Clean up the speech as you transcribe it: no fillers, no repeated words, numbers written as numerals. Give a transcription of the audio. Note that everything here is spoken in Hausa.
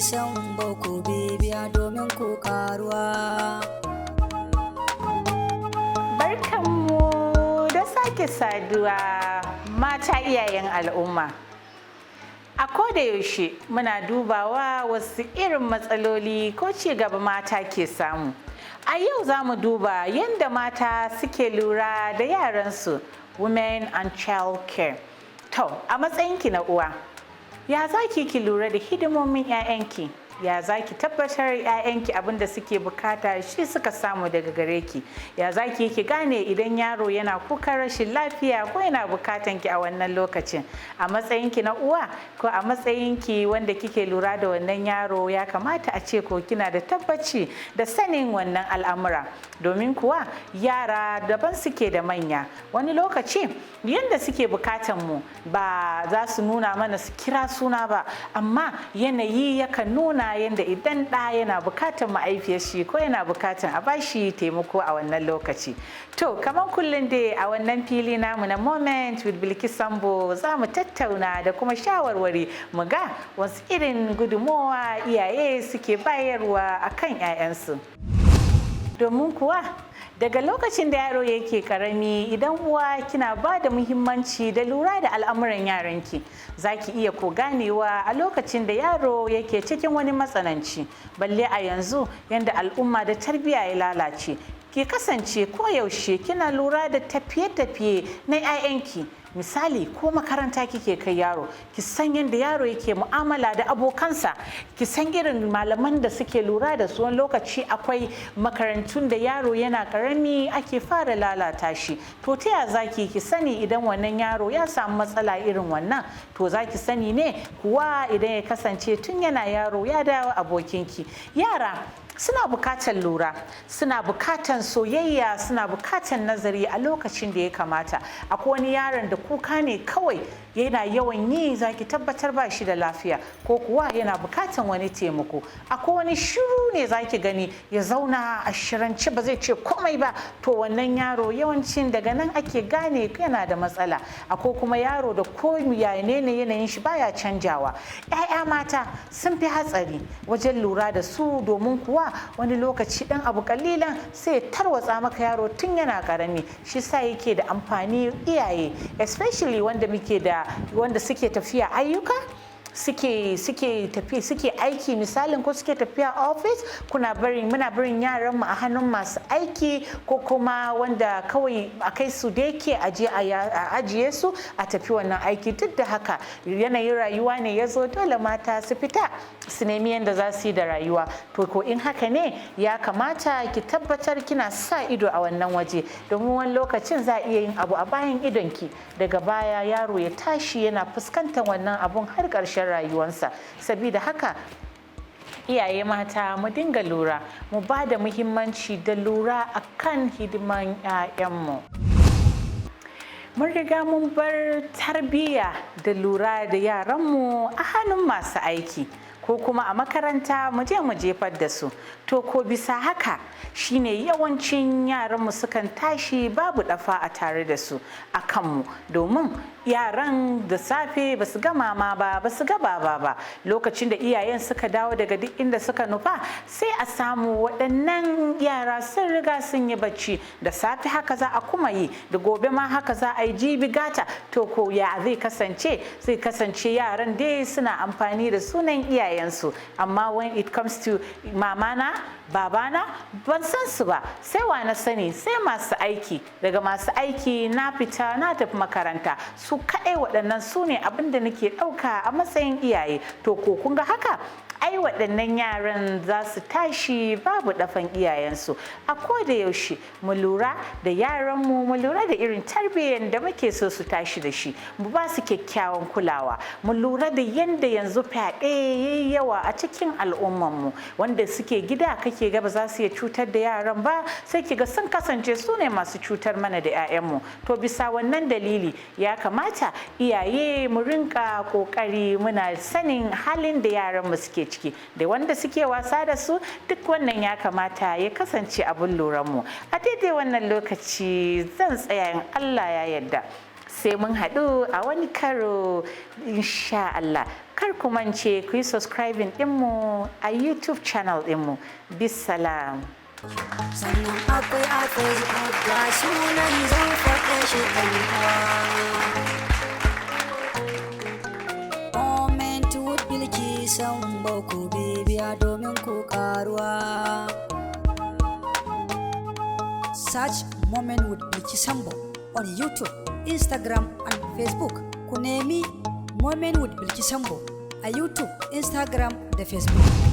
Sambo, ku bibiya domin ku karuwa. Barkanmu da sake saduwa, mata iyayen al'umma. A koda yaushe muna dubawa wasu irin matsaloli ko ci gaba mata ke samu. A yau za mu duba yadda mata suke lura da yaransu, women and child care. To, a matsayinki na uwa, ya za ki lura da hidimomin 'ya'yanki? Ya za ki tabbatar 'ya'yanki abin da suke bukata shi suka samu daga gare ki? Ya za ki ki gane idan yaro yana kukan rashin lafiya ko yana bukatan ki a wannan lokacin? A matsayinki na uwa ko a matsayinki wanda kike lura da wannan yaro, ya kamata a ce ko kina da tabbaci da sanin wannan al'amura, domin kuwa yara daban suke da manya. Wani lokaci yanda suke bukatan mu ba za su nuna mana su kira suna ba, amma yanayi yakan nuna yanda idan ɗa yana bukatan ma'aifiyar shi ko yana bukatan a bashi taimako a wannan lokaci. To, kamar kullum dai, a wannan fili namu na Moment with Bilki Sambo, za mu tattauna da kuma shawarwari, mu ga wasu irin gudunmowa iyaye suke bayarwa akan 'ya'yansu. Domin kuwa daga lokacin da yaro yake karami, idan uwa kina ba da muhimmanci da lura da al'amuran yaranki, za ki iya ko ganewa a lokacin da yaro yake cikin wani matsananci, balle a yanzu yanda al'umma da tarbiyya ya lalace. Ki kasance koyaushe kina lura da tafiye-tafiye na 'ya'yanki. Misali, ko makaranta kike kai yaro, ki san yadda yaro yake mu'amala da abokansa, ki san irin malaman da suke lura da su. Wani lokaci akwai makarantun da yaro yana karami ake fara lalata shi. To, ta ya zaki ki sani idan wannan yaro ya samu matsala irin wannan? To, zaki sani ne kuwa idan ya kasance tun yana yaro ya dawo abokinki. Yara suna bukatar lura, suna bukatar soyayya, suna bukatar nazari a lokacin da ya kamata. Akwai wani yaron da kuka ne kawai yana yawan yi, zaki tabbatar ba shi da lafiya ko kuwa yana bukatan wani taimako. Akwai wani shiru ne zaki gani ya zauna a shirance, ba zai ce komai ba. To, wannan yaro yawancin daga nan ake gane yana da matsala. Akwai kuma yaro da ko ya ne yanayin shi baya canjawa. 'Ya'ya mata sun fi hatsari wajen lura da su, domin kuwa wani lokaci dan abu kalilan sai ya tarwatsa maka yaro tun yana karami. Shi sa yake da amfani iyaye, especially wanda muke da wanda suke tafiya ayyuka, suke tafi suke aiki misalin, ko suke tafiya office, kuna barin muna barin yaran mu a hannun masu aiki ko kuma wanda kawai a kai su da yake aje a ajiye su a tafi wannan aiki. Duk da haka, yanayin rayuwa ne ya zo dole mata su fita su nemi yadda za su yi da rayuwa. To, ko in haka ne, ya kamata ki tabbatar kina sa ido a wannan waje, domin wani lokacin za a iya yin abu a bayan idonki, daga baya yaro ya tashi yana fuskantar wannan abun har ƙarshen rayuwarsa. Sabida haka, iyaye mata, mu dinga lura, mu ba da muhimmanci da lura akan hidiman 'ya'yanmu. Mun riga mun bar tarbiyya da lura da yaranmu a hannun masu aiki ko kuma a makaranta mu je mu jefar da su. To, ko bisa haka shine yawancin yaranmu sukan tashi babu dafa a tare da su a kanmu, domin yaran da safe ba su ga mama ba, ba su ga baba ba. Lokacin da iyayen suka dawo daga duk inda suka nufa, sai a samu waɗannan yara sun riga sun yi bacci. Da safe haka za a kuma yi, da gobe ma haka za a yi, jibi, gata. To, ko ya zai kasance? Zai kasance yaran dai suna amfani da sunan iyayensu, amma when it comes to mamana, babana, ban san su ba. Sai wa na sani? Sai masu aiki. Daga masu aiki na fita na tafi makaranta, su kaɗai waɗannan su ne abin da nake ɗauka a matsayin iyaye. To, ko kun ga haka, ai waɗannan yaran za su tashi babu ɗafan iyayensu. A ko da yaushe mu lura da yaranmu, mu lura da irin tarbiyyar da muke so su tashi da shi, mu ba su kyakkyawan kulawa. Mu lura da yanda yanzu fyaɗe yayi yawa a cikin al'ummanmu. Wanda suke gida kake ga ba za su iya cutar da yaran ba, sai kiga sun kasance su ne masu cutar mana da 'ya'yanmu. To, bisa wannan dalili, ya kamata iyaye mu rinka kokari muna sanin halin da yaranmu suke ciki da wanda suke wasa da su. Duk wannan ya kamata ya kasance abin luranmu. A daidai wannan lokaci zan tsaya. In Allah ya yarda, sai mun haɗu a wani karo, insha Allah. Kar ku mance ku yi subscribing ɗinmu a YouTube channel ɗinmu. Bisalam. Sannan akwai a Facebook, ga sunan zan faɗe shi ɗan uwa. Moment with Bilki Sambo, ku bibiya domin ku karuwa. Search Moment with Bilki Sambo on YouTube, Instagram and Facebook. Ku nemi Moment with Bilki Sambo a YouTube, Instagram da Facebook.